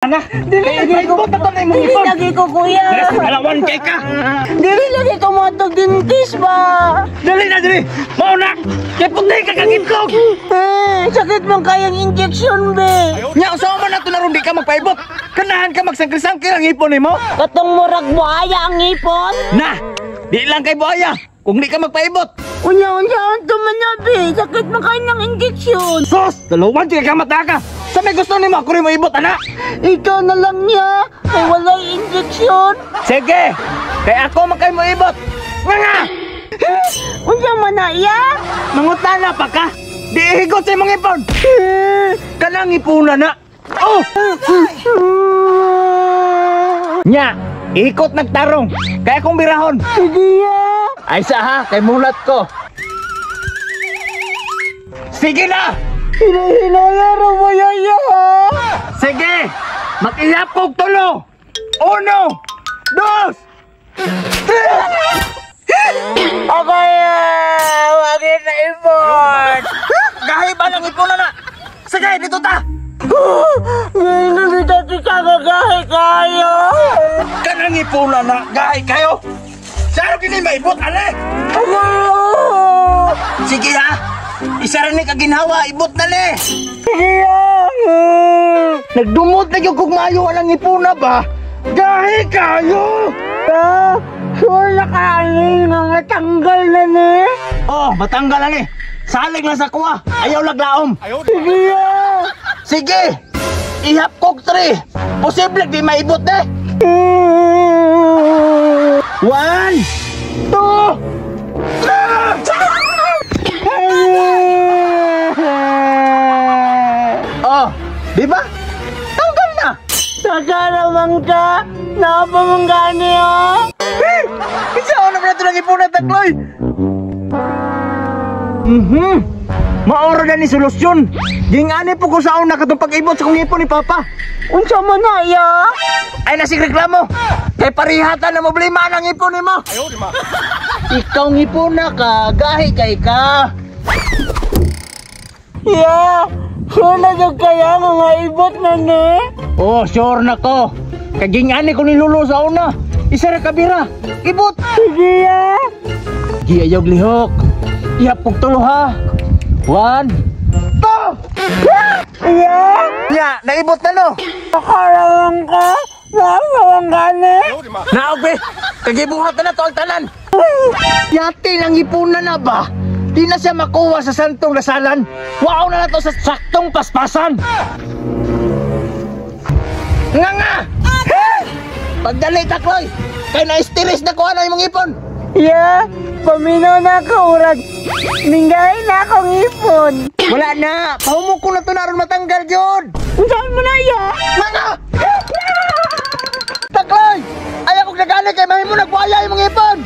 Na. Dili lagi ko na imong Dili ipon. lagi ko, kuya. Alawan kay ka. Dili lagi ko moatog dentist ba. Dili na dili. Mao na. Kay pugday ka kag itlog. Eh, sakit man kayang injection be. Nya usa man nato naron di ka magpaibot. Kanahan ka magsangkil-sangkil ang ipon nimo. Katong murag buhaya ang ipon. Na. Di lang kay buhaya. Kung di ka magpaibot. Unya unya unto man na be. Sakit man kayang injection. Sus, dalawan kay ka mata ka. Sa may gusto nimo ako rin moibot ana. Ikaw na lang niya. Kay walay injection. Sige. Kay ako man kay moibot. Nga nga. Unsa man na iya? Mangutana pa ka. Di ihigot sa imong ipon. Kanang ipuna na. Oh! Nya, ikot nagtarong. Kaya kong birahon. Sige ya. Ay sa ha, kay mulat ko. Sige na! Hinahinaya ra mo yaya. Sige! Mag-ihap kog tulo! Uno! Dos! Okay, wagin na ipon. Gahi ba lang ipon na? Sige, dito ta! Ngayon na dito kita gagahi kayo. Kanang ipuna na, gahi kayo! Saro kini maibot, ale! Ano? Sige ha! Isa rin ni kaginhawa, ibot na ni! Sige ah. Nagdumot na yung kung maayo ang ipuna ba? Gahi kayo! Ah, sure na kaani nga matanggal na ni. Oh, matanggal na ni. Salig lang sa kuha. Ayaw laglaom. Sige ah. Sige! Ihap kog 3. Posible di maibot eh. 1 2 3. Oh, di ba? Tanggal na. Saka naman ka, napamanggani ah. Hey! Isa na nato lang ipuna takloy. Maoro na ni solusyon. Gingani po ko sa una katong pag-ibot sa kong ipon ni Papa. Unsa man na iya? Ay nasig reklamo. Kay parihatan na problema ang ipon nimo. Ikaw ng ipon na ka, gahi kay ka. Ya, sure na jud kaya nga maibot na ni. Oh, sure na ko. Kay gingani ko ni Lolo sa una. Isa ra kabira. Ibot. Sige ah. Giayog lihok. Ihap kog tulo ha. 1 2. Ya, Ya, naibot na no. Nakarawang ka, napamanggani. Naog be. Kagibuhat na to ang tanan. Yati lang ipunan na ba? Di na siya makuha sa santong lasalan. Wow na na to sa saktong paspasan. Nga nga! Hey! Pagdali takloy! Kay na-stress na kuha na imong ipon. Ya, paminaw na ako, urag. Minggay na akong ipon. Wala na! Pahumok ko na to naron matanggal yun! Unsaon mo na iya? Nga nga! Takloy! Ayaw kong nagani kay mahimo nagbuaya imong ipon!